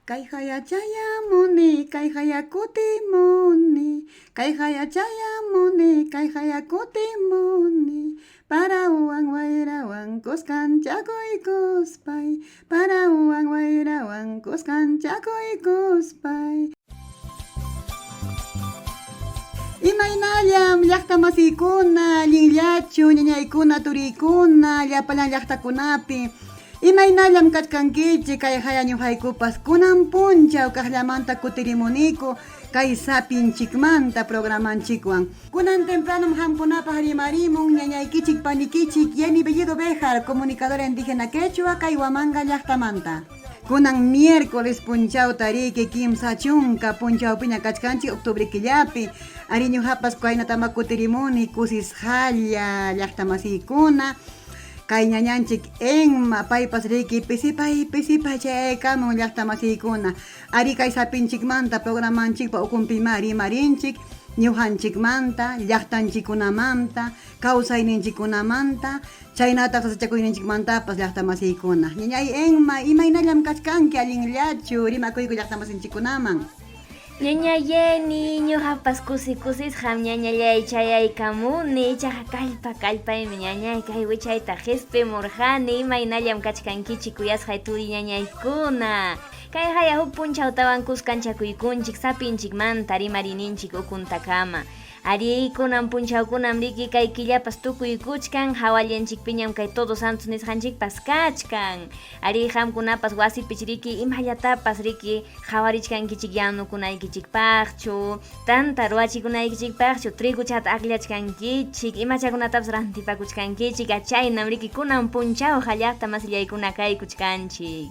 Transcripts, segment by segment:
Kayqa yachayamuni, kayqa yakutimuni, kayqa yachayamuni, kayqa yakutimuni, parawan wayrawan kuskan chakuykuspay, parawan wayrawan kuskan chakuykuspay. Imaynallam llaqta masiykuna, allinllachu ñañaykuna, turiykuna, llapallan llaqtakunapi. Imaynallam kachkankichik kay haya ñuqaykupas kunan punchaw kaqllamanta kutirimuniku kay sapinchikmanta programanchikwan. Kunan tempranom qamkunapaq rimarimun ñañaykichik panikichik Yenny Bellido Béjar, comunicadora indígena quechua kay Huamanga llaqtamanta. Kunan miércoles punchawta riki 30 punchawpiña kachkanchik octubre killapi. Arí ñuqapas kaynatamá kutirimuni kusisqalla llaqtamasiykuna. Kay ñañanchik Enma, paypas riki pisipay pisipay chayaykamun llaqta masiykuna. Arí kay sapinchikmanta programanchikpa ukunpimá rimarinchik, ñuqanchikmanta, llaqtanchikkunamanta, kawsayninchikkunamanta, chaynataq sasachakuyninchikmantapas llaqta masiykuna. Ñañay Enma, imaynallam kachkanki, allinllachu rimakuyku llaqta masinchikkunaman? Ñaña Jenny, ñuqapas kusi kusisqam ñañallay chayaykamuni, ichaqa kallpa kallpaymi ñañay kay wichayta qispimurqani, imaynallam kachkankichik kuyasqay turi ñañaykuna. Kayqaya huk punchawtawan kuskanchakuykunchik sapinchikmanta rimarininchik ukuntakama. Arí, kunan punchawkunam riki kay killapas tukuykuchkan, hawallanchikpiñam kay Todos Santos nisqanchikpas kachkan. Arí, qamkunapas wasipich riki imallatapas riki qhawarichkankichik yanukunaykichikpaqchu, tanta ruwachikunaykichikpaqchu, triguchata akllachkankichik, imachakunatapas rantipakuchkankichik, chaynam riki kunan punchawqa llaqta masillaykuna kaykuchkanchik.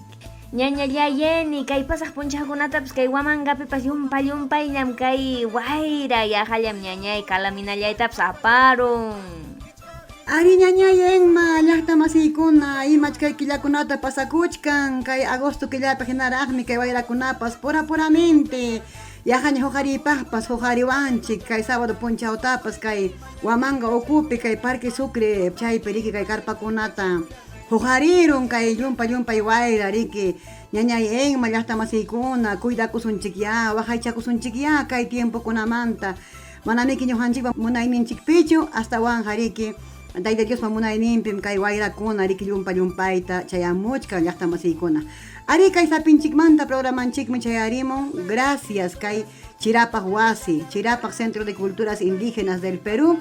Ñañallayeni, kay pasaq punchawkunatapas kay Huamangapipas llumpa llumpayñam kay wayra yaqallam ñañay calaminallaytapas aparun. Ari ñañay Enma, llaqta masiykuna, imach kay killakunata pasakuchkan, kay agosto killapi hinaraqmi kay wayrakunapas pura puramente yaqaña huqariypaqpas huqariwanchik, kay sábado punchawtapas kay Huamanga ukupi kay Parque Sucre chaypi riki kay carpakunata huqarirun kay llumpa llumpay wayra riki ñañay Enma, llaqta masiykuna, cuidakusunchikyá, waqaychakusunchikyá kay tiempokunamanta. Manamiki ñuqanchikpa munayninchikpichu, astawanqa riki Tayta Diospa munayninpim kay wayrakuna riki llumpa llumpayta chayamuchkan llaqta masiykuna. Arí kay sapinchikmanta programanchikmi chayarimun gracias kay Chirapaq wasi, Chirapaq Centro de Culturas Indígenas del Perú,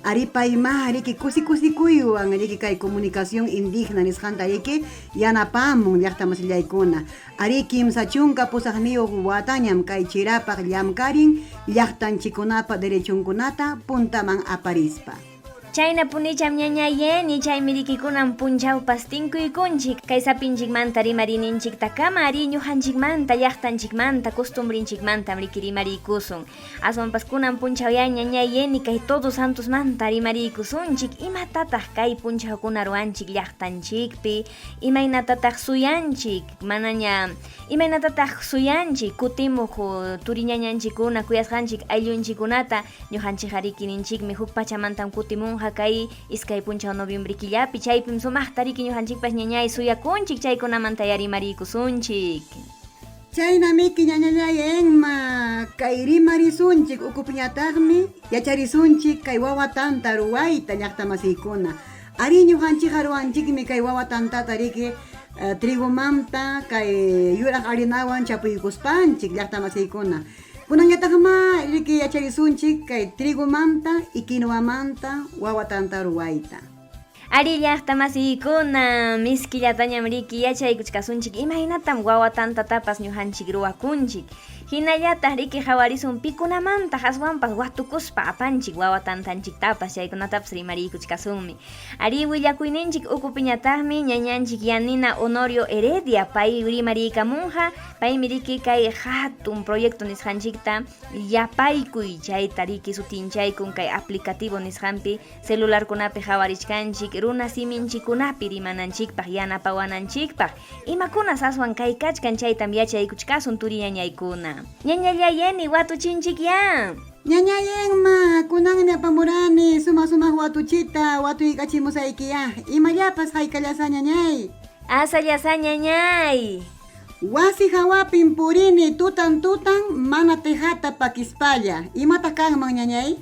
arí paymá riki kusi kusikuywan riki kay comunicación indígena nisqanta riki yanapamun llaqta masillaykuna. Arí 38 watañam kay Chirapaq llamkarin llaqtanchikkunapa derechonkunata puntaman aparispa. Chayna punicham ñaña Yeni, chaymi riki kunan punchawpas tinkuykunchik, kay sapinchikmanta rimarininchiktakama arí ñuqanchikmanta, llaqtanchikmanta, costumbrinchikmantam riki rimariykusun. Aswanpas kunan punchawyá ñaña Yeni kay Todos Santosmanta rimariykusunchik, imatataq kay punchawkuna ruwanchik llaqtanchikpi, imaynatataq suyanchik, manaña imaynatataq suyanchik kutimuq turiñañanchikkuna, kuyasqanchik ayllunchikkunata. Ñuqanchikqa riki ninchikmi huk pachamantam kutimunqa kay iskay punchaw noviembre killapi, chaypim sumaqta riki ñuqanchikpas ñañay suyakunchik, chaykunamantayá rimariykusunchik. Chaynamiki ñañallay Enma, kay rimarisunchik ukupiñataqmi yacharisunchik kay wawa tanta ruwayta llaqta masiykuna. Arí ñuqanchikqa ruwanchikmi kay wawa tantata riki trigomanta kay yuraq harinawan chapuykuspanchik llaqta masiykuna. Kunanñataqmá riki yacharisunchik kay trigomanta y quinoamanta wawa tanta ruwayta. Arí llaqta masiykuna, miskillatañam riki yachaykuchkasunchik imaynatam wawa tantatapas ñuqanchik ruwakunchik. Hinallataq riki qhawarisun pikunamantaq aswanpas watukuspa apanchik wawa tantanchiktapas, chaykunatapas rimariykuchkasunmi. Arí willakuyninchik ukupiñataqmi ñañanchik Yanina Honorio Heredia pay rimariykamunqa, paymi riki kay hatun proyecto nisqanchikta yapaykuy chayta riki sutinchaykun kay aplicativo nisqanpi celularkunapi qhawarichkanchik runa siminchikkunapi rimananchikpaq yanapawananchikpaq imakunas aswan kay kachkan chaytam yachaykuchkasun turi ñañaykuna. Ñañallayeni watuchinchikyá. Ñañay Enma, kunanmi apamurani sumaq sumaq watuchita watuykachimusaykiyá, imallapas haykallasa ñañay. Asallasa ñañay. Wasi hawapim purini tutan tutan mana tejata pakispalla. Imataq kanman, ñañay?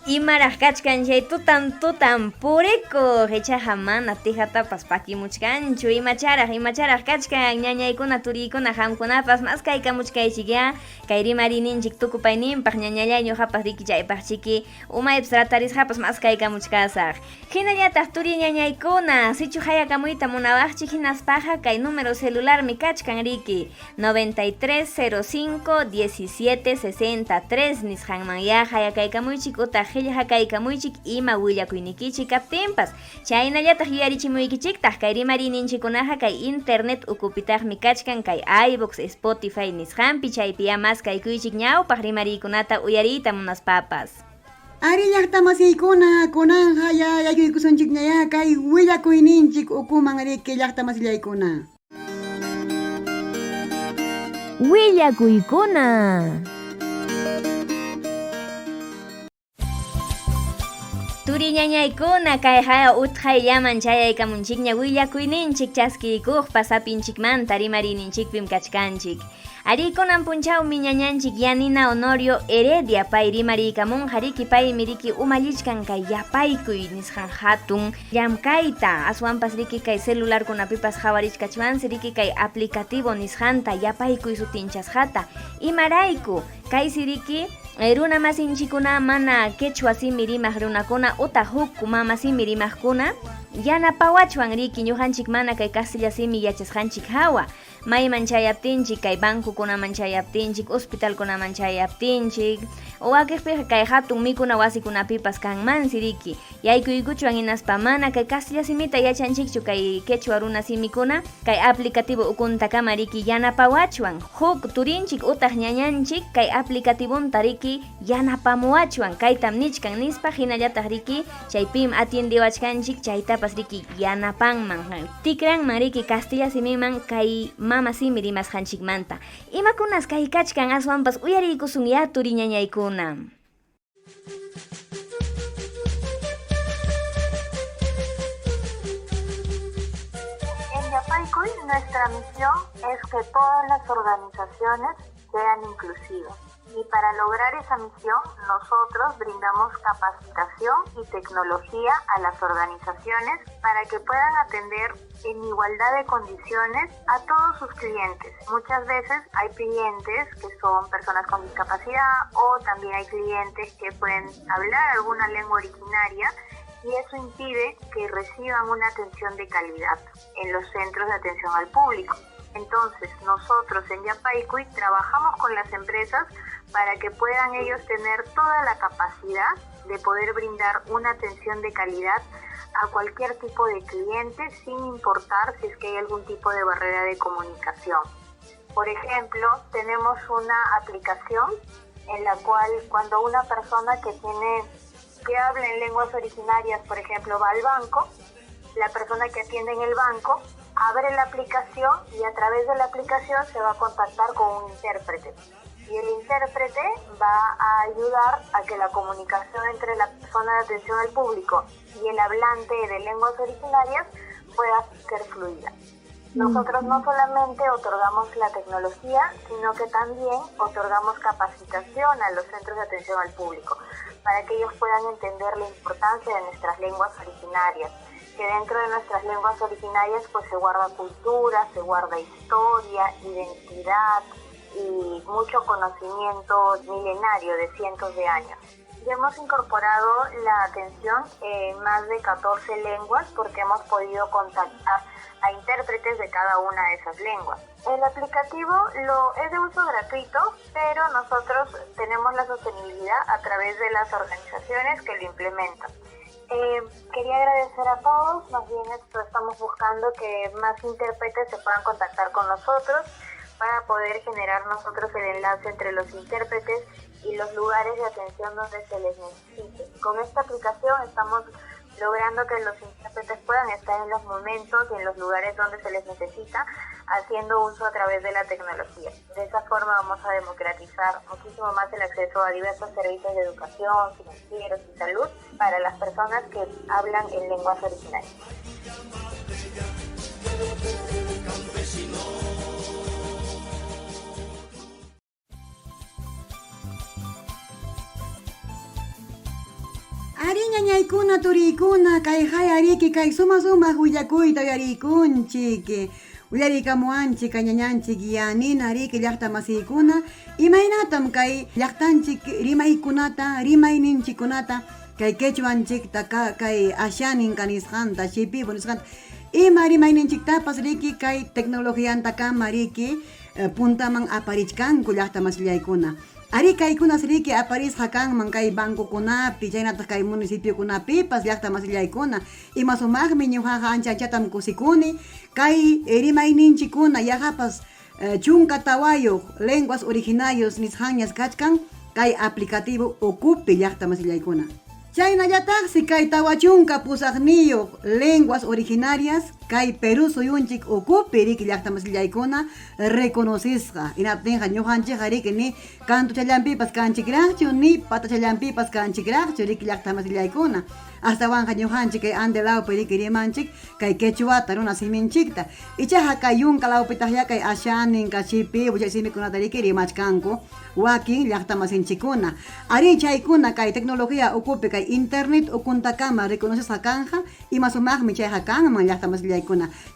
Imaraq kachkan chay tutan tutan purikuq, ichaqa mana tejatapas pakimuchkanchu. Imacharaq, imacharaq kachkan, ñañaykuna, turiykuna, qamkunapas maskaykamuchkaychikyá. Kay rimariyninchik tukupayninpaq, ñañallay, ñuqapas riki chaypaq chiki umaypas ratarisqapas maskaykamuchkasaq. Hinallataq turi ñañaykuna, sichu hayakamuyta munawaqchik hinaspaqa kay número celularmi kachkan riki 93 05 17 63 nisqanmanyá hayakaykamuychik utaq qillqakaykamuychik ima willakuynikichik kaptinpas. Chaynallataq yuyarichimuykichiktaq kay rimariyninchikkunaqa kay internet ukupitaqmi kachkan kay iVoox, Spotify nisqanpi chaypiyá maskaykuychik ñawpaq rimariykunata uyariyta munaspapas. Ari llaqtamasiykuna, kunanqa ya yaykuykusunchikñayá kay willakuyninchik ukuman riki llaqtamasillaykuna. Willakuykuna. Turi ñañaykuna, kay haya utqayllaman chayaykamunchikña willakuyninchik chaskiykuqpa sapinchikmanta rimariyninchikpim kachkanchik. Arí, kunan punchawmi ñañanchik Yanina Honorio Heredia pay rimariykamunqa riki paymi riki umallichkan kay yapaykuy nisqan hatun llamkayta, aswanpas riki kay celularkunapipas qhawarichkachwansi riki kay aplicativo nisqanta yapaykuy sutinchasqata. Imarayku? Kaysi riki runa masinchikuna mana quechua simi rimaq runakuna utaq huk mama simi rimaqkuna yanapawachwan riki ñuqanchik mana kay castilla simi yachasqanchik hawa. Mayman chayaptinchik, kay bancokunaman chayaptinchik, hospitalkunaman chayaptinchik, wakiqpiqa kay hatun mikuna wasikunapipas kanmansi riki. Yaykuykuchwan hinaspa mana kay castilla simita yachanchikchu kay quechua runa simikuna, kay aplicativo ukuntakama riki yanapawachwan. Huk turinchik utaq ñañanchik kay aplicativonta riki yanapamuwachwan, kaytam nichkan nispa hinallataq riki chaypim atiendewachkanchik chaytapas riki yanapanman. Tikranman riki castilla simiman kay mama simi rimasqanchikmanta. Imakunas kay kachkan aswanpas uyariykusunyá turi ñañaykuna. En Yapaycuy nuestra misión es que todas las organizaciones sean inclusivas. Y para lograr esa misión, nosotros brindamos capacitación y tecnología a las organizaciones para que puedan atender en igualdad de condiciones a todos sus clientes. Muchas veces hay clientes que son personas con discapacidad o también hay clientes que pueden hablar alguna lengua originaria y eso impide que reciban una atención de calidad en los centros de atención al público. Entonces, nosotros en Yapaycuy trabajamos con las empresas para que puedan ellos tener toda la capacidad de poder brindar una atención de calidad a cualquier tipo de cliente sin importar si es que hay algún tipo de barrera de comunicación. Por ejemplo, tenemos una aplicación en la cual cuando una persona que habla en lenguas originarias, por ejemplo, va al banco, la persona que atiende en el banco abre la aplicación y a través de la aplicación se va a contactar con un intérprete. Y el intérprete va a ayudar a que la comunicación entre la persona de atención al público y el hablante de lenguas originarias pueda ser fluida. Nosotros no solamente otorgamos la tecnología, sino que también otorgamos capacitación a los centros de atención al público, para que ellos puedan entender la importancia de nuestras lenguas originarias, que dentro de nuestras lenguas originarias pues se guarda cultura, se guarda historia, identidad y mucho conocimiento milenario de cientos de años. Ya hemos incorporado la atención en más de 14 lenguas porque hemos podido contactar a intérpretes de cada una de esas lenguas. El aplicativo es de uso gratuito, pero nosotros tenemos la sostenibilidad a través de las organizaciones que lo implementan. Quería agradecer a todos, más bien esto, estamos buscando que más intérpretes se puedan contactar con nosotros para poder generar nosotros el enlace entre los intérpretes y los lugares de atención donde se les necesite. Con esta aplicación estamos logrando que los intérpretes puedan estar en los momentos y en los lugares donde se les necesita, haciendo uso a través de la tecnología. De esa forma vamos a democratizar muchísimo más el acceso a diversos servicios de educación, financieros y salud para las personas que hablan en lenguas originarias. Ari ñañaykuna turiykuna kay hayariki kay suma sumaq willakuyta uyariykunchik. Uyariykamuwanchik kay ñañanchik Yanina riki llaqta masiykuna imaynatam kay llaqtanchik rimaykunata rimayninchikkunata kay quechuanchikta kay ashaninka nisqanta shipibo nisqanta ima rimayninchiktapas riki kay tecnologiantakama riki puntaman aparichkanku llaqta masillaykuna. Ari kaykunas riki aparisqa kanman kay bancokunapi chaynataq kay municipiokunapipas llaqta masillaykuna ima sumaqmi ñuqaqa ancha anchatam kusikuni kay rimayninchikkuna yaqapas 14 lenguas originarios nisqanñas kachkan kay aplicativo ukupi llaqta masillaykuna. Chaynallataqsi kay 48 lenguas originarias kay Perú suyunchik ukupi riki llaqta masillaykuna reconocisqa hinaptinqa ñuqanchikqa riki ni kantuchallanpipas kanchikraqchu ni patachallanpipas kanchikraqchu riki llaqta masillaykuna astawanqa ñuqanchik kay Ande lawpi riki rimanchik kay quechuata runa siminchikta ichaqa kay yunka lawpitaqya kay ashaninka shipibo chay simikunata riki rimachkanku wakin llaqta masinchikkuna ari chaykuna kay tecnología ukupi kay internet ukuntakama reconocisqa kanja ima sumaqmi chayqa kanman llaqta masillaykuna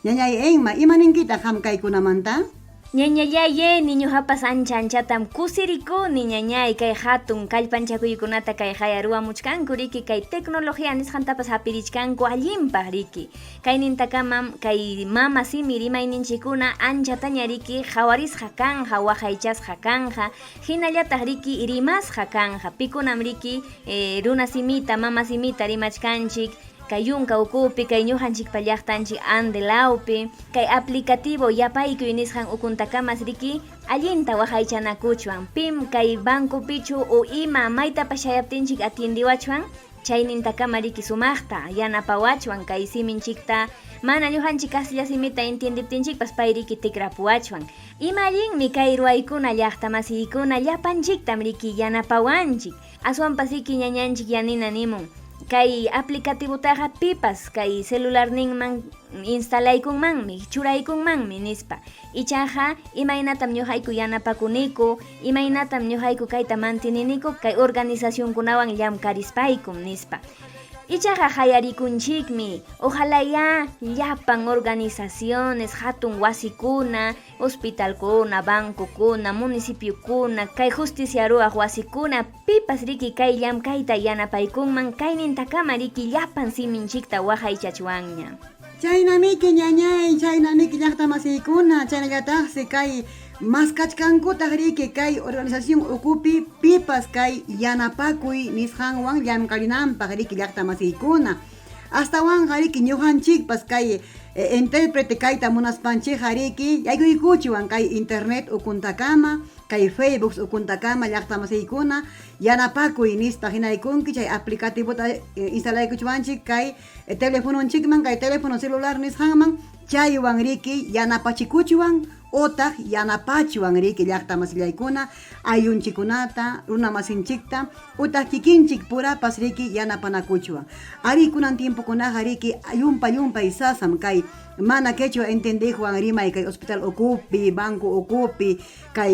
ñañay Enma ima ninkitaq qam kaykunamanta? Ñañallay Yeni ñuqapas ancha anchatam kusirikuni ñañay kay hatun kallpanchakuykunata kay haya ruwamuchkanku riki kay tecnología nisqantapas hapirichkanku allinpaq riki kaynintakamam kay mama simi rimayninchikkuna anchataña riki qhawarisqa kanja waqaychasqa kanja hinallataq riki rimasqa kanja pikunam riki runa simita mama simita rimachkanchik kay yunka ukupi kay ñuqanchikpa llaqtanchik Ande lawpi kay aplicativo yapaykuy nisqan ukuntakamas riki allinta waqaychanakuchwan pim kay bancopichu o ima maytapas chayaptinchik atiendiwachwan chaynintakama riki sumaqta yanapawachwan kay siminchikta mana ñuqanchik kastilla simita entiendiptinchikpas pay riki tikrapuwachwan ima allinmi kay ruwaykuna llaqta masiykuna llapanchiktam riki yanapawanchik aswanpas riki ñañanchik Yanina nimun kay aplicativotaqa pipas kay celularninman instalaykunmanmi churaykunmanmi nispa ichaqa imaynatam ñuqayku yanapakuniku imaynatam ñuqayku kayta mantininiku kay organizacionkunawan llamkarispaykum nispa ichaqa hayarikunchikmi ojalá ya llapan organizaciones hatun wasikuna hospitalkuna bancokuna municipiokuna kay justicia ruwaq wasikuna pipas riki kay llamkayta yanapaykunman kaynintakama riki llapan siminchikta waqaychachwanña. Chaynamiki ñañay, chaynamiki llaqta masiykuna, chaynallataqsi kay maskachkankutaq riki kay organización ukupi pipas kay yanapakuy nisqanwan llamkarinanpaq riki llaqta masiykuna. Astawanqa riki ñuqanchikpas kay intérprete kayta munaspanchikqa riki yaykuykuchwan kay internet ukuntakama kay Facebook ukuntakama llaqta masiykuna yanapakuy nispa hinaykunki chay aplicativota instalaykuchwanchik kay telefononchikman kay teléfono celular nisqanman chaywan riki yanapachikuchwan otaq yanapachwan riki llaqta masillaykuna ayllunchikkunata runa masinchikta utaq kikinchik purapas riki yanapanakuchwan ari kunan tiempokunaqa riki llumpa llumpay sasam kay mana quechua entendiqwan rimay kay hospital ukupi banco ukupi kay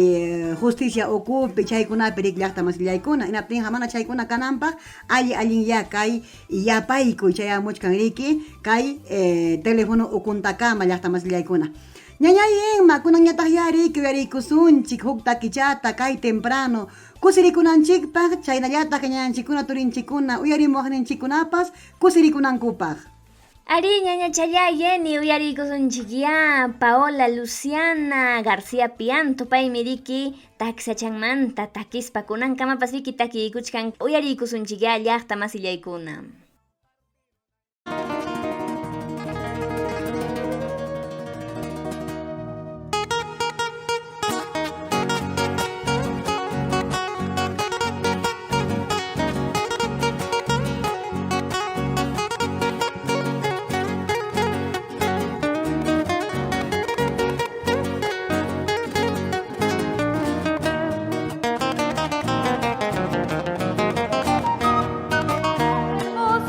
justicia ukupi chaykunapi riki llaqta masillaykuna hinaptinqa mana chaykuna kananpaq alli allinya kay yapaykuy chayamuchkan riki kay teléfono ukuntakama llaqta masillaykuna. Ñañay Enma kunanñataqya riki uyariykusunchik huk takichata kay temprano kusirikunanchikpaq chaynallataq ñañanchikkuna turinchikkuna uyarimuwaqninchikkunapas kusirikunankupaq. Ari ñañachallay Yeni uyariykusunchik ya Paola Luciana García Pianto paymi riki taksachanmanta takispa kunankamapas riki takiykuchkan uyariykusunchik ya llaqta masillaykuna. Hermoso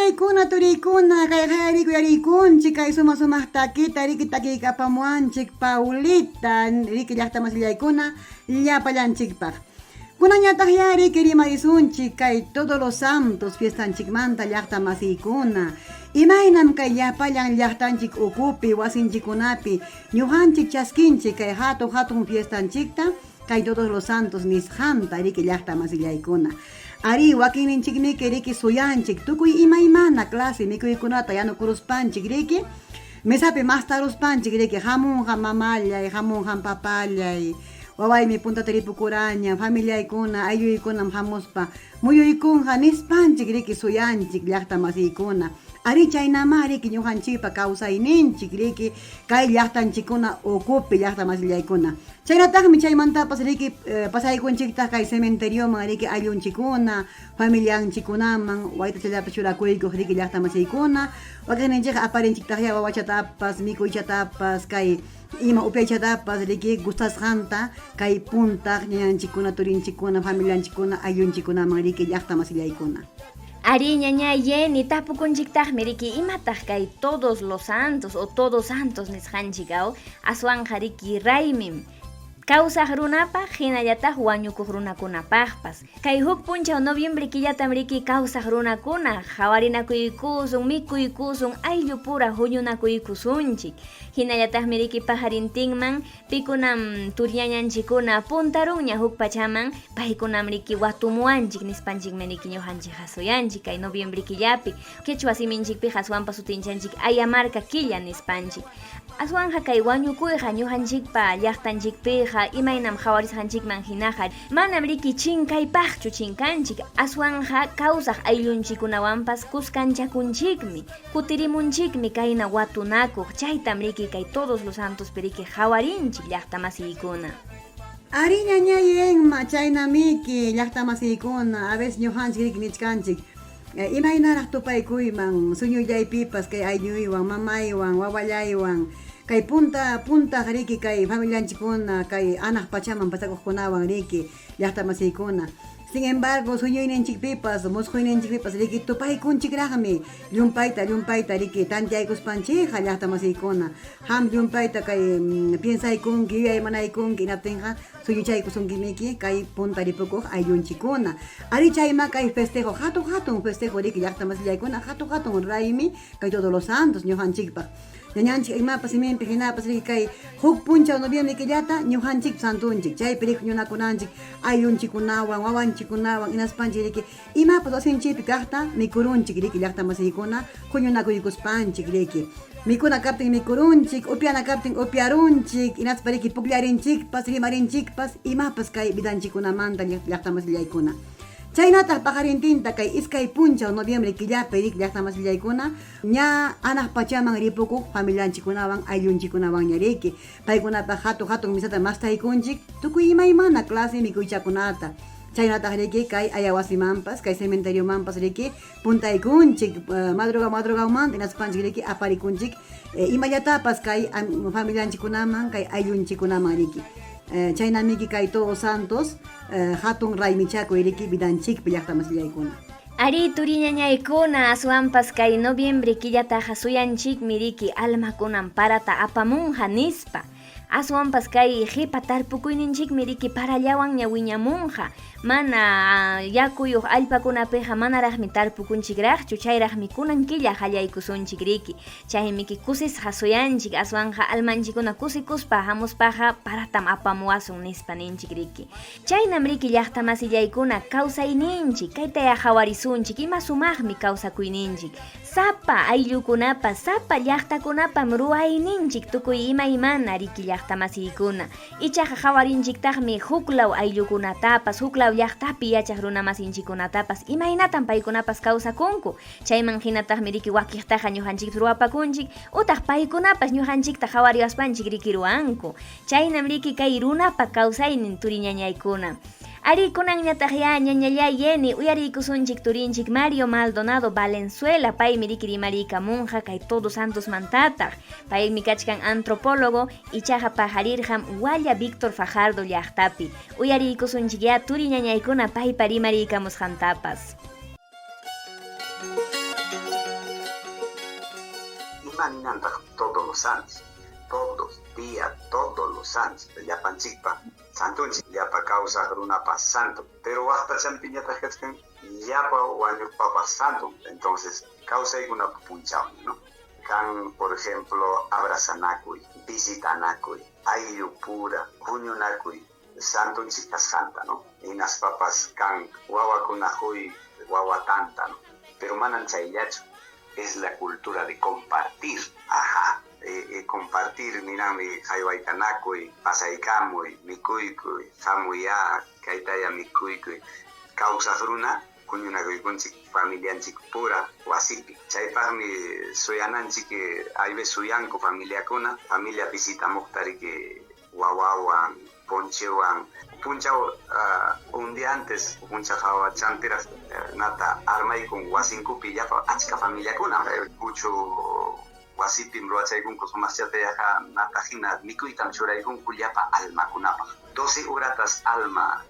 ñañaykuna, turiykuna, kay qayariku yariykunchik, kay suma sumaq takita riki takiykapamuwanchik Paulita, riki llaqta masillaykuna llapallanchikpaq. Kunanñataqyá riki rimarisunchik kay Todos los Santos fiestanchikmanta llaqta masiykuna. Imaynam kay llapallan llaqtanchik ukupi, wasinchikkunapi ñuqanchik chaskinchik kay hatun hatun fiestanchikta, kay Todos los Santos nisqanta riki llaqta masillaykuna. Arí, wakinninchikmiki riki suyanchik tukuy imaymana clase mikuykunata yanukuruspanchik riki, mesapi mastaruspanchik riki, hamunqam mamallay, hamunqam papallay, wawaymi puntata ripukuraña, familiaykuna, aylluykunam hamuspa muyuykunqa nispanchik riki suyanchik llaqta masiykuna. Arí, chaynamá riki ñuqanchikpa kawsayninchik riki kay llaqtanchikkuna ukupi llaqta masillaykuna. Chaynataqmi chaymantapas riki pasaykunchiktaq kay cementerioman riki ayllunchikkuna, familianchikkunaman waytachallapas churakuykuq riki llaqta masiykuna, wakinninchikqa aparinchiktaqyá wawachatapas, mikuychatapas, kay ima upyaychatapas riki gustasqanta kay puntaq ñañanchikkuna, turinchikkuna, familianchikkuna, ayllunchikkunaman riki llaqta masillaykuna. Arí, ñaña Yeni, tapukunchiktaqmi riki imataq kay Todos los Santos o Todos Santos nisqanchik aw, aswanqa riki raymim. Kawsaq runapaq hinallataq wañukuq runakunapaqpas. Kay huk punchaw noviembre killatam riki kawsaq runakuna qawarinakuykusun, mikuykusun, ayllupura huñunakuykusunchik. Hinallataqmi riki pajarintinman Pikunam turiñañanchikkuna puntarunña huk pachaman, paykunam riki watumuwanchik nispanchikmi riki ñuqanchikqa suyanchik kay noviembre killapi, quechua siminchikpiqa aswanpas sutinchanchik ayamarka killa nispanchik. Aswanqa kay wañukuyqa ñuqanchikpa llaqtanchikpiqa imaynam qawarisqanchikman hinaqa manam riki chinkaypaqchu chinkanchik, aswanqa kawsaq ayllunchikkunawanpas kuskanchakunchikmi. Kutirimunchikmi kayna watunakuq, chaytam riki kay Todos los Santospi riki qawarinchik llaqtamasiykuna. Arí ñañay Enma, chaynamiki llaqtamasiykuna, a veces ñuqanchik riki nichkanchik, imaynaraq tupaykuyman suñullaypipas kay aylluywan, mamaywan, wawallaywan, kay punta puntaq riki kay familianchikkuna, kay anaq pachaman pasakuqkunawan riki llaqtamasiykuna. Sin embargo, sueñoyninchikpipas, musquyninchikpipas riki tupaykunchikraqmi llumpayta, llumpayta riki tanteaykuspanchikqa llaqtamasiykuna. Qam llumpayta kay piensaykunki, yuyaymanaykunki, hinaptinqa sueñochaykusunkimiki kay punta ripukuq ayllunchikkuna. Arí chaymá kay festejo, hatun hatun festejo riki llaqtamasillaykuna, hatun hatun raymi kay Todos los Santos ñuqanchikpaq. Ñañanchik imapas siminpi hinapas riki kay huk punchaw noviembre killata ñuqanchikpa santonchik, chaypi riki huñunakunanchik ayllunchikkunawan, wawanchikkunawan hinaspanchik riki imapas wasinchikpi kaqta mikurunchik riki llaqtamasiykuna huñunakuykuspanchik riki. Mikuna kaptin mikurunchik, upyana kaptin upyarunchik, hinaspa riki pukllarinchikpas, rimarinchikpas imapas kay vidanchikkunamanta llaqtamasillaykuna. Chaynataq paqarintinta kay iskay punchaw noviembre killapi riki llaqtamasillaykuna Ña anaq pachaman ripukuq familianchikkunawan ayllunchikkunawanña riki, paykunapaq hatun hatun misata mastaykunchik tukuy imaymana clase mikuychakunata. Chaynataq riki kay ayawasimanpas, kay cementeriomanpas riki puntaykunchik, madruga madrugaumanta hinaspanchik riki aparikunchik imallatapas kay familianchikkunaman, kay ayllunchikkunaman riki. Chaynamiki kay Todos Santos hatun raymichakuy riki vidanchikpi llaqtamasillaykuna. Arí, turiñañaykuna, aswanpas kay noviembre killataqa suyanchikmi riki almakunam parata apamunqa nispa. Aswanpas kay qipa tarpukuyninchikmi riki parallawanña wiñamunqa. Mana yakuyuq allpakunapiqa manaraqmi tarpukunchikraqchu, chayraqmi kunan killa qallaykusunchik riki. Chaymiki kusisqa suyanchik, aswanqa almanchikkuna kusikuspa hamuspaqa paratam apamuwasun nispa ninchik riki. Chaynam riki llaqtamasillaykuna kawsayninchik, kaytayá qawarisunchik, ima sumaqmi kawsakuyninchik. Sapa ayllukunapa, sapa llaqtakunapam ruwayninchik tukuy imaymana riki llaqtamasiykuna. Ichaqa qawarinchiktaqmi huklaw ayllukunatapas, huklaw llaqtapi yachaq runamasinchikkunatapas imaynatam paykunapas kawsakunku. Chayman hinataqmi riki wakiqtaqa ñuqanchikpas ruwapakunchik utaq paykunapas ñuqanchikta qawariwaspanchik riki ruwanku. Chaynam riki kay runapa kawsaynin turiñañaykuna. Arí, kunanñataqyá ñañallay Yeni uyariykusunchik turinchik Mario Maldonado Valenzuela, paymi riki rimariykamunqa kay Todos Santosmantataq. Paymi kachkan antropólogo, ichaqa pajarirqam Walla Víctor Fajardo llaqtapi. Uyariykusunchikyá turiñañaykuna paypa rimariykamusqantapas. Ima ninantaq todos los santos? Todos, día, todos los santos. Llapanchikpa santonchik, llapa kawsaq runapa santo. Pero waqtachanpiñataq kachkan llapa wañuqpapas santo. Entonces, kawsaykunapa punchawmi, ¿no? Kan, por ejemplo, abrazanakuy, visitanakuy, ayllu pura, huñunakuy, santonchik kasqanta, ¿no? Hinaspapas kan wawakuna huy wawatanta, ¿no? Pero manan chayllachu, es la cultura de compartir, ajá, compartir ninanmi haywaytanakuy, pasaykamuy, mikuykuy, hamuyá, kaytaya mikuykuy, kawsaq runa huñunakuykunchik familianchik pura wasipi. Chaypaqmi suyananchik, ayve suyanku familiakuna, familia visitamuqta riki wawawan, ponchewan, punchaw un día antes, punchaw hawachantiraq nata armaykun wasinkupi llapa achka familiakuna, puchu wasipim ruwachaykunku sumaqchata yaqa nata hina mikuytam churaykunku llapa almakunapaq. 12 horatas alma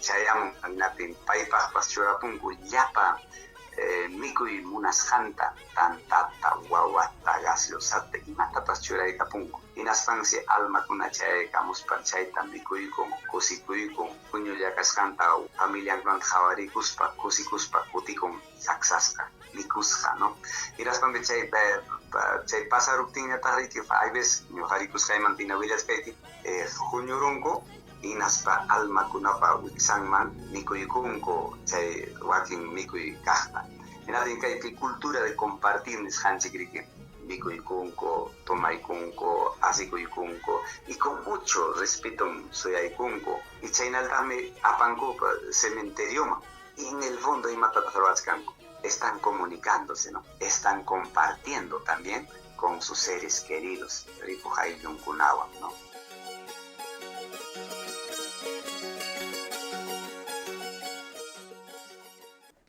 chayamun hinaptin paypaqpas churapunku llapa mikuy munasqanta, tantata, wawata, gaseosata, imatapas churaykapunku. Hinaspansi almakuna chayaykamuspa chayta mikuykun, kusikuykun, huñulla kasqanta familiankunata qhawarikuspa, kusikuspa kutikun saksasqa, mikusqa, ¿no? Hinaspanmi chay chay pasaruptinñataq riki hay veces ñuqarikusqaymanta hina willachkayki, huñurunku hinaspa almakunapa wiksanman mikuykunku chay wakin mikuy kaqta. Hinaptin kaypi cultura de compartir nisqanchik riki, mikuykunku, tomaykunku, asikuykunku y con mucho respeto suyaykunku. Y chaynaltaqmi apanku cementerioman. Y en el fondo imatataq ruwachkanku, están comunicándose, ¿no? Están compartiendo también con sus seres queridos, ripuq ayllunkunawan, ¿no?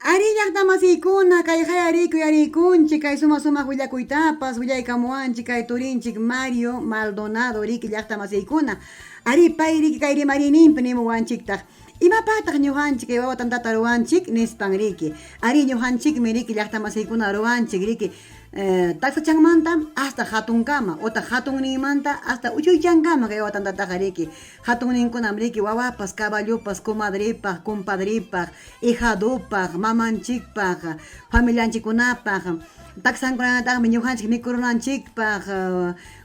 Arí llaqtamasiykuna, kay hayarikuy arikunchik, kay suma sumaq willakuytapas willaykamuwanchik kay turinchik Mario Maldonado riki llaqtamasiykuna. Arí pay riki kay rimariyninpi nimuwanchiktaq, imapaqtaq ñuqanchik kay wawa tantata ruwanchik nispan riki. Arí ñuqanchikmi riki llaqtamasiykuna ruwanchik riki taksachanmanta hasta hatunkama otaq hatunninmanta hasta uchuychankama kay wawa tantataqa riki. Hatunninkunam riki wawapas, caballopas, comadrepaq, compadrepaq, hijadopaq, mamanchikpaq, familianchikkunapaq, taksankunataqmi ñuqanchik mikurunanchikpaq,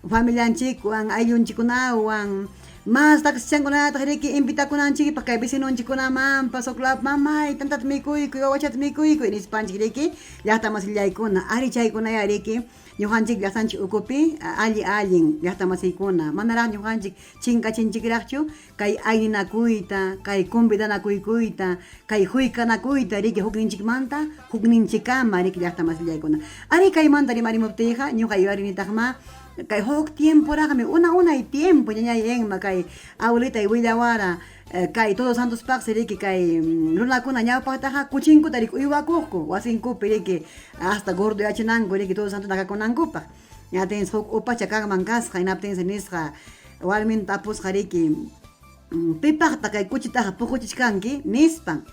familianchikwan, ayllunchikkunawan, mas taksachankunataq riki invitakunanchikpaq kay vecinonchikkunamanpas, huk mamay tantata mikuykuy, wawachata mikuykuy nispanchik riki llaqtamasillaykuna. Ari chaykunaya riki ñuqanchik llaqtanchik ukupi alli allin llaqtamasiykuna, manaraq ñuqanchik chinkachinchikraqchu kay ayninakuyta, kay convidanakuykuyta, kay huykanakuyta riki hukninchikmanta hukninchikkama riki llaqtamasillaykuna. Ari kaymanta rimarimuptiyqa ñuqa yuyarinitaqmá kay huk tiemporaqmi una unay tiempo ñañay Enma kay abuelitay willawara kay Todos Santospaqsi riki kay runakuna ñawpaqtaqa kuchinkuta riki uywakuqku wasinkupi riki hasta gordoyachinanku riki Todos Santos nakakunankupaq. Hinaptinsi huk upacha kanman kasqa, hinaptinsi nisqa warminta tapusqa riki, pipaqtaq kay kuchitaqa puquchichkanki nispan.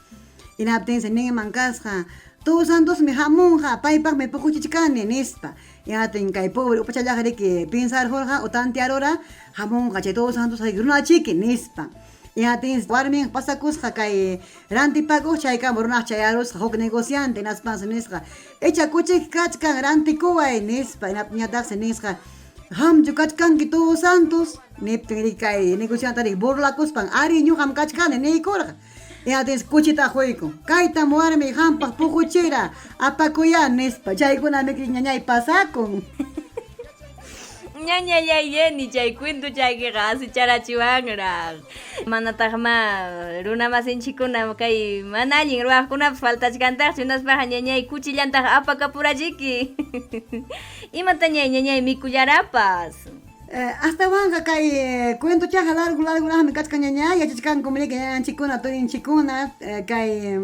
Hinaptinsi ninman kasqa, Todos Santosmi hamunqa, paypaqmi puquchichkani nispa. Hinaptin kay pobre upachallaqa riki pensarqurqa o tantearura hamunqa chay Todos Santos runachiki nispa. Hinaptinsi warmin pasakusqa kay rantipakuq chaykama runaq chayarusqa huk negociante, hinaspansi nisqa, icha kuchiki kachkan rantikuway nispa. Hinaptinñataqsi nisqa, qamchu kachkanki Todos Santos? Niptin riki kay negociante riki burlakuspan, ari ñuqam kachkani niykurqa. Hinaptinsi kuchita quykun, kaytam warmi qampaq puquchira apakuyá nispa. Chaykunami ñañay pasakun. Ñañallay Jenny, chay cuentochaykiqa asicharachiwanraq. Manataqmá runamasinchikkuna kay mana allin ruwaqkunapas faltachkantaqchu, hinaspaqa ñañay kuchillantaq apakapurachiki. Imatañay ñañay mikullarapas? Astawanqa kay cuentochaqa largo largoraqmi kachkan ñañay, yachachkankum riki ñañanchikkuna, turinchikkuna kay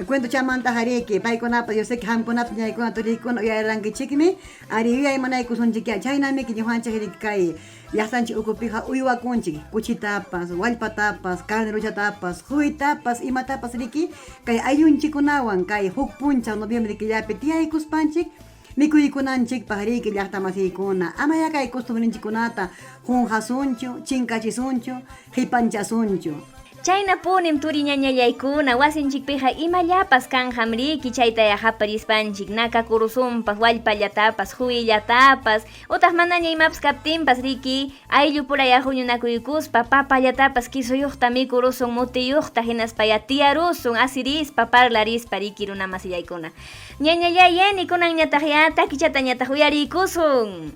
cuentochamantaqa riki, paykunapas yo sé que qamkunapas ñañaykuna, turiykuna uyarirankichikmi, ari yuyaymanaykusunchikyá. Chaynamiki ñuqanchik riki kay llaqtanchik ukupiqa uywakunchik, kuchitapas, wallpatapas, carnerochatapas, quytapas, imatapas riki kay ayllunchikkunawan kay huk punchaw noviembre killapi tiyaykuspanchik. Mikuykunanchikpaq riki llaqta masiykuna, amayá kay costumbrenchikkunata qunqasunchu, chinkachisunchu, qipanchasunchu. Chaynapunim turi ñañallaykuna, wasinchikpiqa imallapas kanqam riki chaytayá qaparispanchik, nakakurusunpas, wallpallatapas, huillatapas, utaq manaña imapas kaptinpas riki, ayllupurayá huñunakuykuspa, papallatapas kisuyuqta mikurusun, mutiyuqta, hinaspayá tiyarusun, asirispa, parlarispa riki runamasillaykuna. Ñañallay Eni, kunanñataqyá takichatañataq uyariykusun.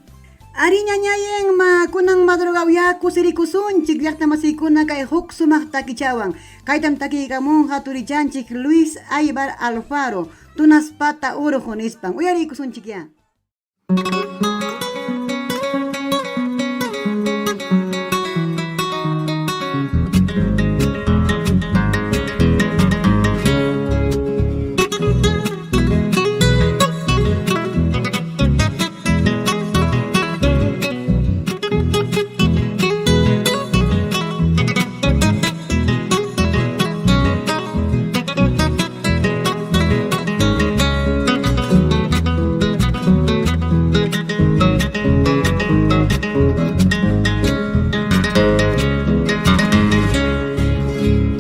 Ari ñañay Enma, kunan madrugawyá kusirikusunchik llaqta masiykuna kay huk sumaq takichawan. Kaytam takiykamunqa turichanchik Luis Aybar Alfaro, Tunaspata urqu nispan. Uyariykusunchikyá.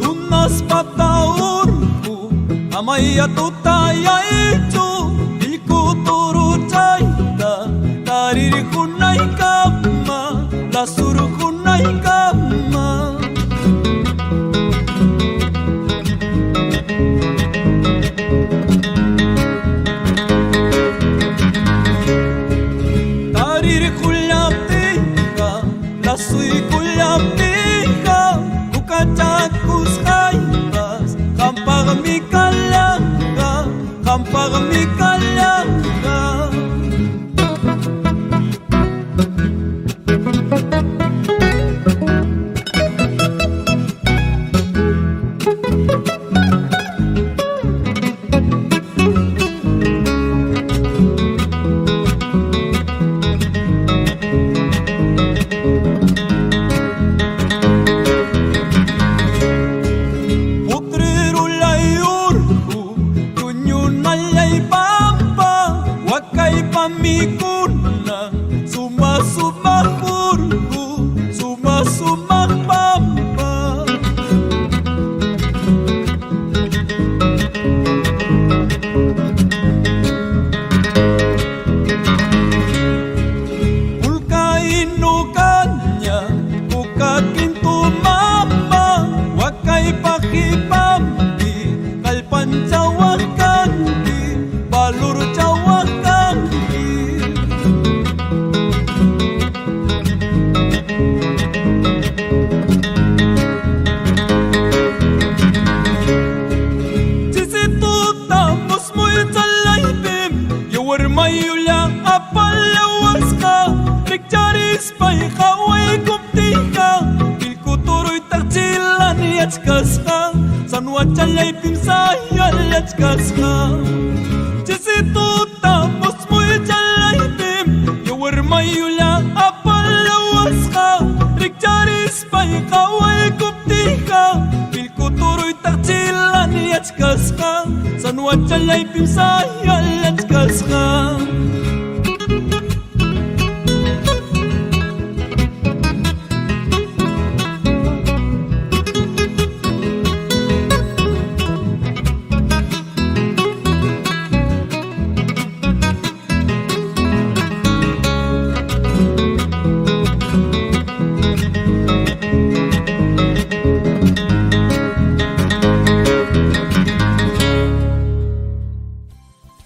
Tunaspata urqu amaya tutayaychu illku turuchayta tarirqunaykama lasurqunaykama. Tarirqullaptinqa lasuykullaptinqa kukachakusqaypas qampaqmi kallanqa qampaqmi kallanqa. Putrirulay urqu tuñunallay pampa wakaypa mikuna suma sumaq urqu suma sumaq pampa. Pulka inukaña kuka kintu mama wakaypa qhipampi kallpanchawaq kanki valurchawaq kanki. Chisituta musmuychallaypim yawarmayulla apallawasqa rikcharispay qawaykuptiyqa pillkuturuytaq chilaniachkasqa sanuachallaypim sayallachkasqa. Chisituta musmuychallaypim yawarmayulla apallawasqa rikcharispay qawaykuptiyqa pillkuturuytaq chilaniachkasqa sanuachallaypim sayallachkasqa.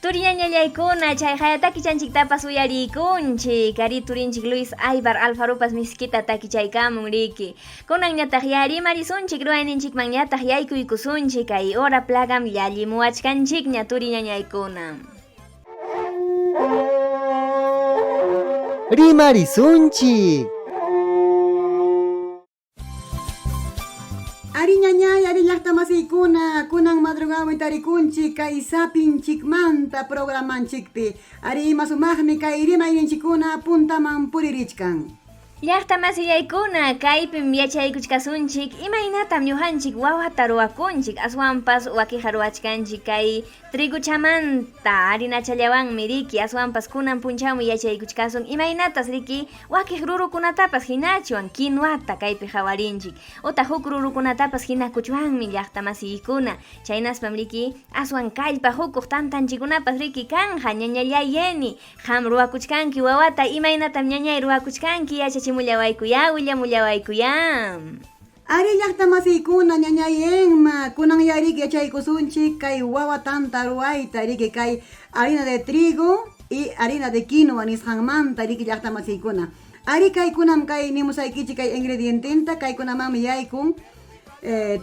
Turiñañallaykuna chay haya takichanchiktapas uyariykunchik, ari turinchik Luis Aybar Alfaropas miskita takichaykamun riki. Kunanñataq ya rimarisunchik ruwayninchikmanñataq yaykuykusunchik kay hora plagam llallimuwachkanchikña turiñañaykuna. Rimarisunchik. Ari ñañay, ari llaqta masiykuna, kunan madrugawi tarikunchik kay sapinchikmanta programanchikpi. Ari ima sumaqmi kay rimayninchikkuna puntaman puririchkan. Llaqta masillaykuna, kaypim yachaykuchkasunchik imaynatam ñuqanchik wawata ruwakunchik, aswanpas wakiqa ruwachkanchik kay triguchamanta harinachallawanmi riki, aswanpas kunan punchawmi yachaykuchkasun imaynatas riki wakiq rurukunatapas hinachwan kinuata kaypi qawarinchik, utaq huk rurukunatapas hinakuchwanmi llaqta masiykuna, chaynaspam riki aswan kallpa hukuq tantanchikkunapas riki kanja ñañallay Yeni. Qam ruwakuchkanki wawata, imaynatam ñañay ruwakuchkanki yachachimullawaykuyá, willamullawaykuyá. Arí llaqta masiykuna ñañay Enma, kunan ya riki yachaykusunchik kay wawa tanta ruwayta riki kay harina de trigo y harina de quinoa nisqanmanta riki llaqta masiykuna. Arí kaykunam kay nimusaykichik kay ingrediententa, kaykunamanmi yaykun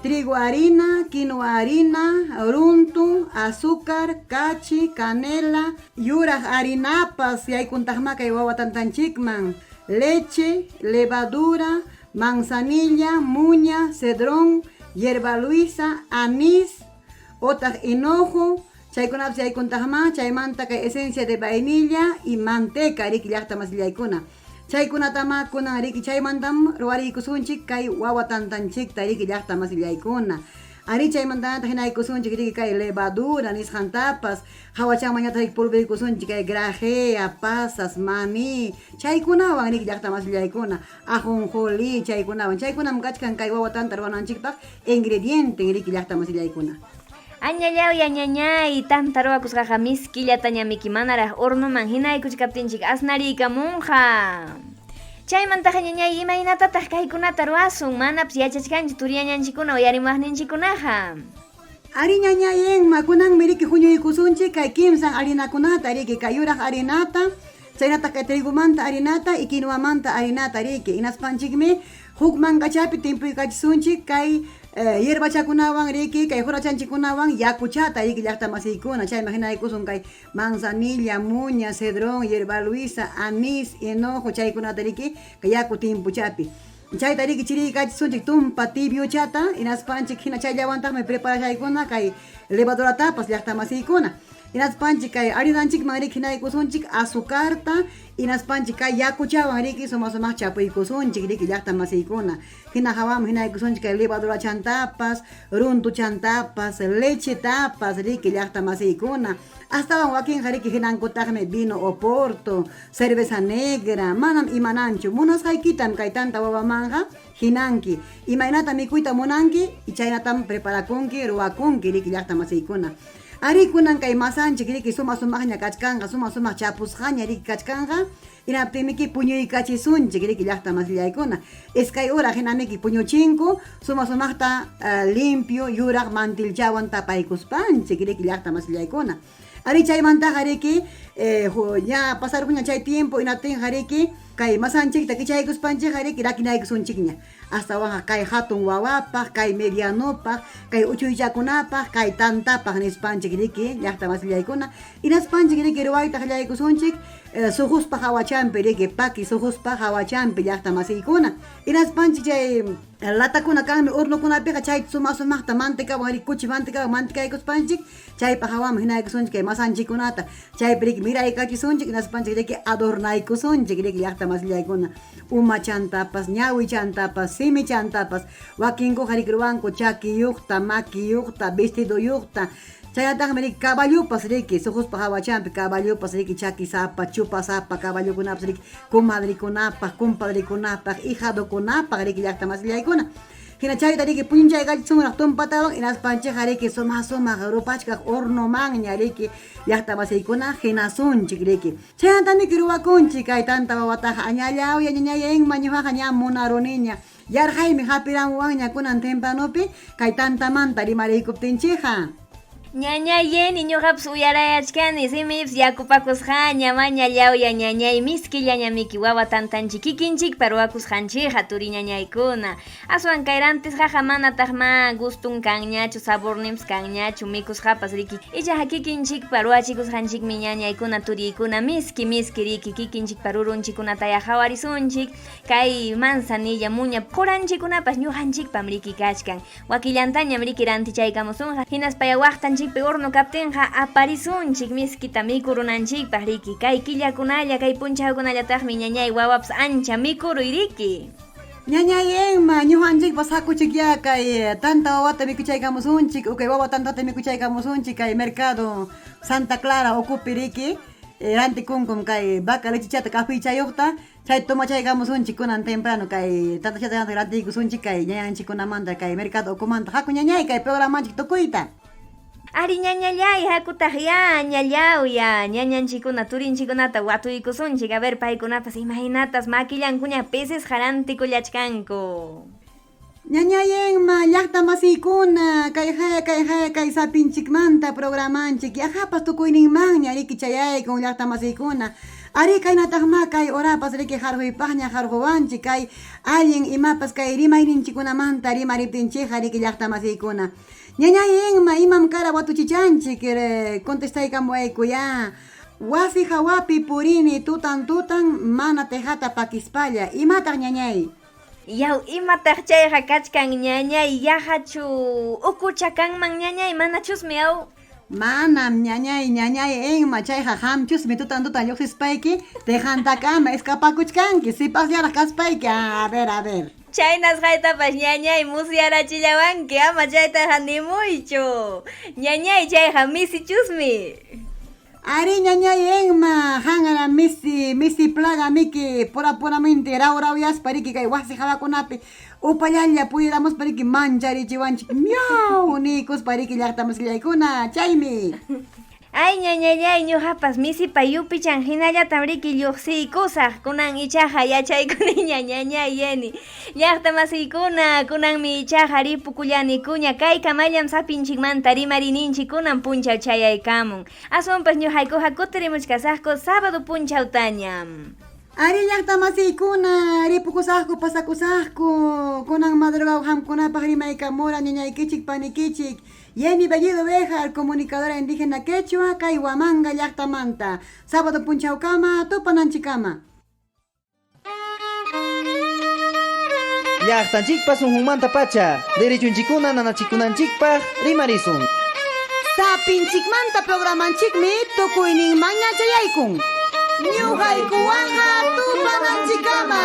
trigo harina, quinoa harina, runtu, azúcar, kachi, canela, yuraq harinapas yaykuntaqmá kay wawa tantanchikman, leche, levadura, manzanilla, muña, cedrón, hierba luisa, anís otaq hinojo, chaykunapas yaykuntaqmá, chaymanta kay esencia de vainilla y manteca riki llaqta masillaykuna. Chaykunatamá kunan riki chaymantam ruwariykusunchik kay wawa tantanchikta riki llaqta masillaykuna. Arí chaymantañataq hinaykusunchik riki kay levadura nisqantapas, hawachanmanñataq riki polvoykusunchik kay grajea, pasas, maní, chaykunawan riki llaqta masillaykuna, ajonjolí chaykunawan. Chaykunam kachkan kay wawa tanta ruwananchikpaq ingredienten riki llaqta masillaykuna. Añallaw ñañay, tanta ruwakusqaqa miskillatañamiki manaraq hornoman hinaykuchkaptinchik asnariykamunqa. Chaymantaqa ñañay, imaynatataq kaykunata ruwasun? Manapas yachachkanchu turiyañanchikkuna uyarimuwaqninchikkunaqa. Arí ñañay Enma, kunanmi riki huñuykusunchik kay kimsan harinakunata riki, kay yuraq harinata, chaynataq kay trigomanta harinata y quinoamanta harinata riki, hinaspanchikmi huk mankachapi timpuykachisunchik kay hierbachakunawan riki, kay jurachanchikkunawan yakuchata riki llaqta masiykuna, chayman hinaykusun kay manzanilla, muña, cedrón, hierba luisa, anís, hinojo chaykunata riki kay yaku timpuchapi. Chayta riki chiriykachisunchik tumpa tibiochata, hinaspanchik hina chayllawantaqmi preparashaykuna kay levaduratapas llaqta masiykuna. Hinaspanchik kay harinanchikman riki hinaykusunchik azucarta, hinaspanchik kay yakuchawan riki suma sumaq chapuykusunchik riki llaqta masiykuna. Hina hawaman hinaykusunchik kay levadurachantapas, runtuchantapas, lechetapas riki llaqta masiykuna. Astawan wakinqa riki hinankutaqmi vino oporto, cerveza negra, manam imananchu. Munasqaykitam kay tanta wawamanqa hinanki. Imaynata mikuyta munanki chaynatam preparakunki, ruwakunki riki llaqta masiykuna. Arí kunan kay masanchik riki suma sumaqña kachkanqa, suma sumaq chapusqaña riki kachkanqa, hinaptinmiki puñuykachisunchik riki llaqta masillaykuna. Iskay hora hinamiki puñuchinku, suma sumaqta limpio yuraq mantilchawan tapaykuspanchik riki llaqta masillaykuna. Arí chaymantaqa riki ña pasarunña chay tiempo hinaptinqa riki kay masanchikta kichaykuspanchikqa riki rakinaykusunchikña. Astawanqa kay hatun wawapaq, kay medianopaq, kay uchuychakunapaq, kay tantapaq nispanchik riki llaqta masillaykuna. Hinaspanchik riki ruwayta qallaykusunchik suquspa hawachanpi riki paki suquspa hawachanpi llaqta masiykuna. Hinaspanchik chay latakuna kanmi hornokunapiqa chayta suma sumaqta mantecawan riki kuchi mantecawan mantecaykuspanchik chaypa hawaman hinaykusunchik kay masanchikkunata, chaypi riki miraykachisunchik hinaspanchik riki adornaykusunchik riki llaqta masillaykuna. Umachantapas, ñawichantapas, simichantapas, wakinkuqa riki ruwanku chakiyuqta, makiyuqta, vestiduyuqta, chaynataqmi riki caballopas riki, suquspa hawachanpi caballopas riki chakisapa, chupasapa caballokunapas riki comadrekunapaq, compadrekunapaq, hijadokunapaq riki llaqta masillaykuna. Hina chayta riki punchaykachisunraq tumpatawan hinaspanchikqa riki sumaq sumaq rupachkaq hornomanña riki llaqta masiykuna hinasunchik riki. Chaynatamiki ruwakunchik kay tanta wawataqa añallaw ñañay Enma ñuqaqa ña munaruniña, yarqaymi hapiramuwanña kunan tempranopi kay tantamanta rimariykuptinchikqa. Ñañay Yeni ñuqapas uyarayachkani, simiypas yakupakusqaña, mañallawya ñañay miskillañamiki wawa tantanchik kikinchikpa ruwakusqanchikqa turi ñañaykuna. Aswan kay rantisqaqa manataqmá gustun kanñachu, saborninpas kanñachu, mikusqapas riki. Ichaqa kikinchikpa ruwachikusqanchikmi ñañaykuna turiykuna miski miski riki kikinchikpa rurunchikkunataya qhawarisunchik, kay manzanilla, muña quranchikkunapas ñuqanchikpam riki kachkan. Wakillantañam riki rantichaykamusunqa, hinaspaya waqtanchik. Wasinchikpi horno kaptinqa aparisunchik miskita mikurunanchikpaq riki. Kay killakunalla, kay punchawkunallataqmi ñañay wawapas ancha mikuruy riki. Ñañay Emma, ñuqanchikpas hakuchikyá kay tanta wawata mikuchaykamusunchik, o kay wawa tantata mikuchaykamusunchik kay mercado Santa Clara ukupi riki, rantikunkum kay vaca lechichata kafiychayuqta, chay tomachaykamusunchik kunan temprano kay tantachata rantiykusunchik kay ñañanchikkunamanta kay mercado ukumanta. Haku ñañay kay programanchik tukuyta. Ari ñañallay, hakutaq ya, ñallaw ya, ñañanchikkuna, turinchikkunata watuykusunchik, a ver paykunapas imaynatas makillankuña pisisqa rantikullachkanku. Ñañay Emma, llaqta masiykuna, kay haya, kay haya, kay sapinchikmanta programanchik, yaqapas tukuyninmanña riki chayaykun llaqta masiykuna. Ari kaynataqmá kay horapas riki harquypaqña harquwanchik, kay allin imapas kay rimayninchikkunamanta rimariptinchikqa riki llaqta masiykuna. Ñañay Emma, imam kara watuchichanchik, contestaykamuwayku ya. Wasi hawapi purini tutan tutan mana tejata pakispalla. Imataq ñañay? Yaw, imataq chayqa kachkan ñañay, yaqachu ukucha kanman ñañay, manachusmi aw? Manam ñañay, ñañay Emma, chayqa qamchusmi tutan tutan lluqsispayki tejantakama escapakuchkanki, sipasllaraq kaspayki. A ver, a ver. Chaynasqaytapas ñañay musyarachillawanki, ama chaytaqa nimuychu. Ñañay chayqa misichusmi. Ari ñañay Emma, hanara misi, misi plaga miki, pura puramente raw rawyaspa riki kay wasi hawakunapi, upallalla puriramuspa riki mancharichiwanchik, miau nikuspa riki llaqta masillaykuna, chaymi. Ay ñañallay, ñuqapas misipa yupichan hinallatam riki lluqsiykusaq, kunan ichaqa yachaykuniña ñañay Yeni. Llaqta masiykuna, kunanmi ichaqa ripukullanikuña, kay kamallam sapinchikmanta rimarininchik kunan punchaw chayaykamun. Aswanpas ñuqaykuqa kutirimuchkasaqku sábado punchawtañam. Ari llaqta masiykuna, ripukusaqku pasakusaqku, kunan madrugaw qamkunapaq rimaykamura ñañaykichik panikichik. Yeni Bellido Bejar, comunicadora indígena quechua, kay Huamanga llaqtamanta. Sábado punchawkama, tupananchikama. Llaqtanchikpa sunqunmanta pacha, derechunchikkuna nanachikunanchikpaq rimarisun. Sapinchikmanta programanchikmi tukuyninmanña chayaykun. Ñuqaykuwanqa tupananchikama.